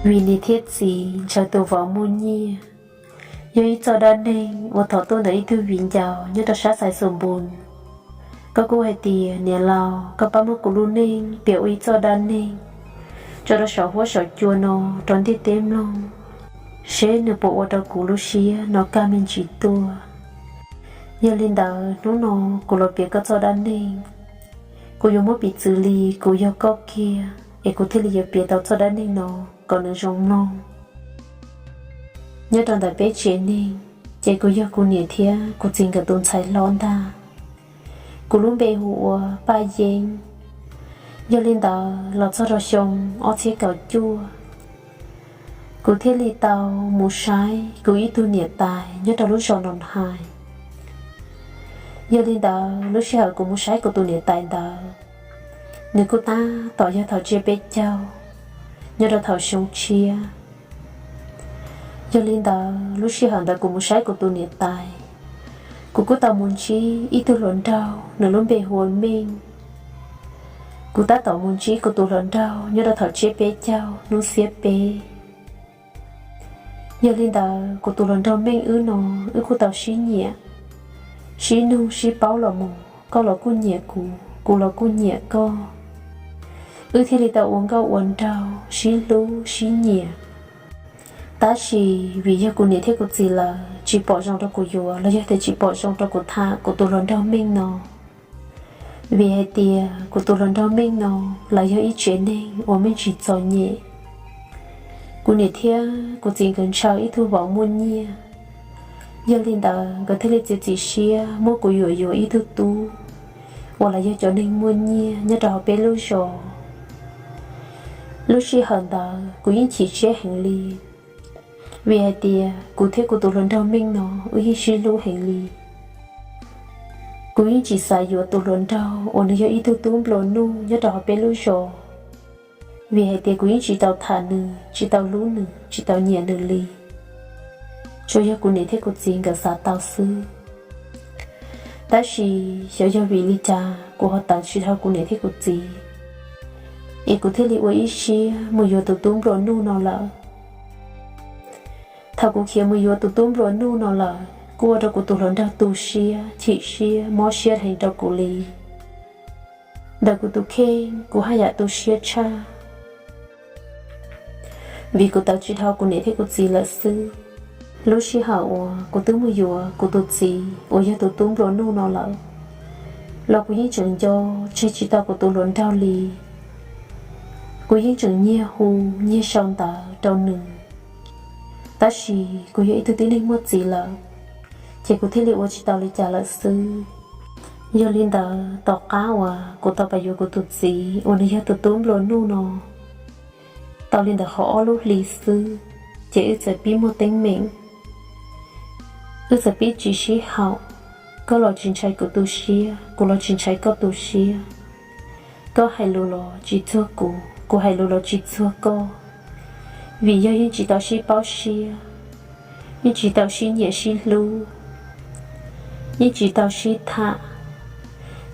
Vim niam thiab txiv ntshaw tus vauv muaj nyiaj yog ib txoj dab neeg uas thov tuaj ntawm ib tug viv ncaus nyob rau sab Xais Xus Npus. Koj kuj hais tias niam laus, koj pab muab kuv lub neej piav ua ib txoj dab neeg tso rau saum huab saum cua no rau ntiaj teb mloog, seb nws puas ua rau kuv lub siab no kaj me ntsis tuaj. Yog li ntawd hnub no kuv los piav koj txoj dab neeg. Kuv yuav muab piv txwv li kuv yog koj kiag es kuv thiaj li yuav piav tau txoj dab neeg no kom nws zoo mloog. Nyob rau ntawm peb tsev neeg, ces kuv yog kuv niam thiab kuv txiv nkawd tus ntxhais hlob ntag. Kuv lub npe hu ua Paj Yeeb. Yog li ntawd los txog rau xyoo ob txhiab kaum cuaj, kuv thiaj li tau mus saib kuv ib tug niam tais nyob rau lub zos Noo Hais. Yog li ntawd lub sij hawm kuv mus saib kuv tus niam tais ntawd, nws kuj tab tom yog thaum tsiab peb caug, nyob rau thaum xyoo tshiab. Yog li ntawd lub sij hawm ntawd kuv mus saib kuv tus niam tais, kuv kuj tau mus ntsib ib tug hluas nraug, nws lub npe hu ua Meej. Kuv tab tom mus ntsib kuv tus hluas nraug nyob rau thaum tsiab peb caug hnub xiab peb. Yog li ntawd kuv tus hluas nraug Meej wb no, wb kuj tau sib nyiam, sib nug sib paub los mus, koj los kuj nyiam kuv, kuv los kuj nyiam koj. Wb thiaj li tau ua nkauj ua nraug sib hlub sib nyiam. Tab sis vim yog kuv niam thiab kuv txiv lawv tsis pom zoo rau kuv yuav los yog tias tsis pom zoo rau kuv tham kuv tus hluas nraug Meej no, vim hais tias kuv tus hluas nraug Meej no lawv yog ib tsev neeg uas me ntsis txom nyem. Kuv niam thiab kuv txiv nkawd ntshaw ib tug vauv muaj nyiaj. Yog li ntawd nkawd thiaj li txiav txim siab muab kuv yuam yuav ib tug tub uas lawv yog cov neeg muaj nyiaj nyob rau hauv peb lub zos. Lub sij hawm ntawd kuv yeej chim siab heev li, vim hais tias kuv thiab kuv tus hluas nraug Meej no wb yeej sib hlub heev li. Kuv yeej tsis xav yuav tus hluas nraug uas nws yog ib tug tub nplua nuj nyob rau hauv peb lub zos, vim hais tias kuv yeej tsis tau tham nws, tsis tau hlub nws, tsis tau nyiam nws li. Tsuas yog kuv niam thiab kuv txiv nkawd xav tau xwb. Tab sis xyov yog vim li cas kuv ho tawv tsis dhau kuv niam thiab kuv txiv, es kuv thiaj li ua ib siab mus yuav tus tub nplua nuj no lawm. Thaum kuv khiav mus yuav tus tub nplua nuj no lawm kuj ua rau kuv tus hluas nraug tu siab, chim siab, mob siab heev rau kuv li. Ntawm kuv tus kheej kuv haj yam tu siab tshaj, vim kuv tawv tsis dhau kuv niam thiab kuv txiv lawm xwb. Lub sij hawm uas kuv twb mus yuav kuv tus txiv uas yog tus tub nplua nuj no lawm, los kuv yeej tseem nco tseg tsis tau kuv tus hluas nraug li. Kuv yeej tseem nyiag hu nyiag sau ntawv rau nws, tab sis kuv yog ib tug tib neeg muaj txiv lawm, ces kuv thiaj li ua tsis tau li cas lawm xwb. Yog li ntawd tom qab uas kuv tau pais yuav kuv tus txiv uas nws yog tus tub nplua nuj no tau li ntawm qhov ob lub hlis xwb, ces wb txawm pib muaj teeb meem. Wb txawm pib tsis sib haum, koj los tsis ntshai kuv tu siab, kuv los tsis ntshai koj tu siab. Koj hais lus los tsis txuag kuv, kuv hais lus los tsis txuag koj, vim yog yeej tsis tau sib paub siab, yeej tsis tau sib nyiam sib hlub, yeej tsis tau sib tham,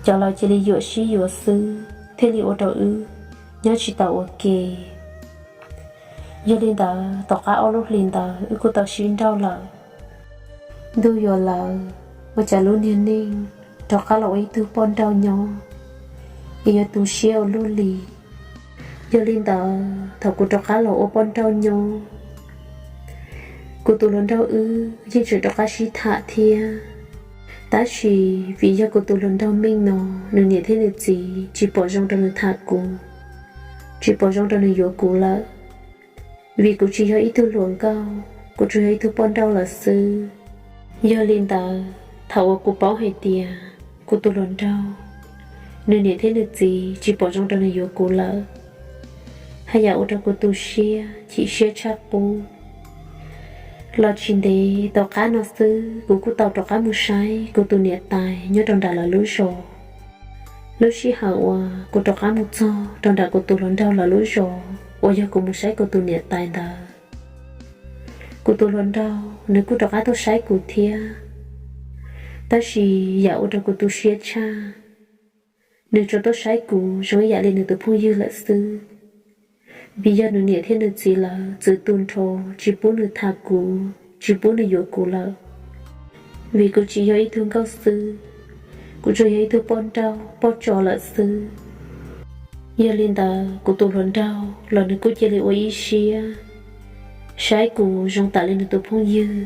cov laus cia li yuam sib yuav xwb thiaj li ua rau wb nyob tsis tau ua ke. Yog li ntawd tom qab ob lub hlis ntawd wb kuj tau sib nrauj lawm. Ntuj yuav lawm, ua cas lub niag neej rov qab los ua ib tug poj nrauj nyob, es yuav tu siab ua luaj li. Yog li ntawd thaum kuv rov qab los ua poj nrauj nyob, kuv tus hluas nraug wb yeej tseem rov qab sib tham thiab. Tab sis vim yog kuv tus hluas nraug Meej no, nws niam thiab nws txiv tsis pom zoo rau nws tham kuv, tsis pom zoo rau nws yuav kuv lawm, vim kuv tsis yog ib tug hluas nkauj, kuv tsuas yog ib tug poj nrauj lawm xwb. Yog li ntawd thaum uas kuv paub hais tias kuv tus hluas nraug, nws niam thiab nws txiv tsis pom zoo rau nws yuav kuv lawm, haj yam ua rau kuv tu siab chim siab tshaj qub. Los tsis ntev tom qab no xwb kuv kuj tau rov qab mus saib kuv tus niam tais nyob rau nram lawv lub zos. Lub sij hawm uas kuv rov qab mus txog rau nram kuv tus hluas nraug lawv lub zos uas yog kuv mus saib kuv tus niam tais ntawd, kuv tus hluas nraug nws kuj rov qab tuaj saib kuv thiab. Tab sis yam ua rau kuv tu siab tshaj, nws tsuas tuaj saib kuv zoo ib yam li nws tus phooj ywg lawm xwb. Vim yog nws niam thiab nws txiv lawv txwv tu nrho, tsis pub nws tham kuv, tsis pub nws yuav kuv lawm. Vim kuv tsis yog ib tug nkauj xwb, kuv tsuas yog ib tug poj nrauj poj tso lawm xwb. Yog li ntawd kuv tus hluas nraug los nws kuj cia li ua ib siab saib kuv zoo tam li nws tus phooj ywg,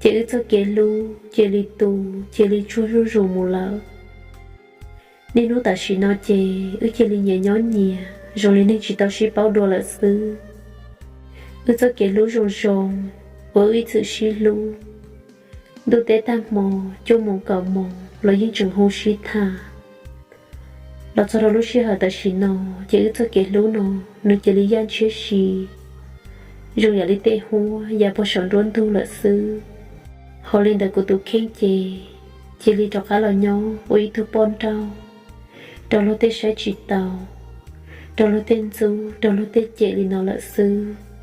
ces wb txoj kev hlub cia li tu, cia li tsuag zuj zus mus lawm. Niaj hnub tam sim no ces wb cia li nyias nyob nyias zoo li neeg tsis tau sib paub dua lawm xwb. Wb txoj kev hlub zoo zoo uas wb ib txwm sib hlub, ntuj teb tag hmo, cuaj moos kaum moos los yeej tseem hu sib tham. Los txog rau lub sij hawm tam sim no, ces wb txoj kev hlub no nws cia li yaj ntshiab si, zoo yam li tej huab ya puag saum nruab ntug lawm xwb. Hos li ntawd kuv tus kheej ces cia li rov qab los nyob ua ib tug poj nrauj, rau luag tej saib tsis taus, rau luag tej ntxub, rau luag tej cem li no lawm xwb.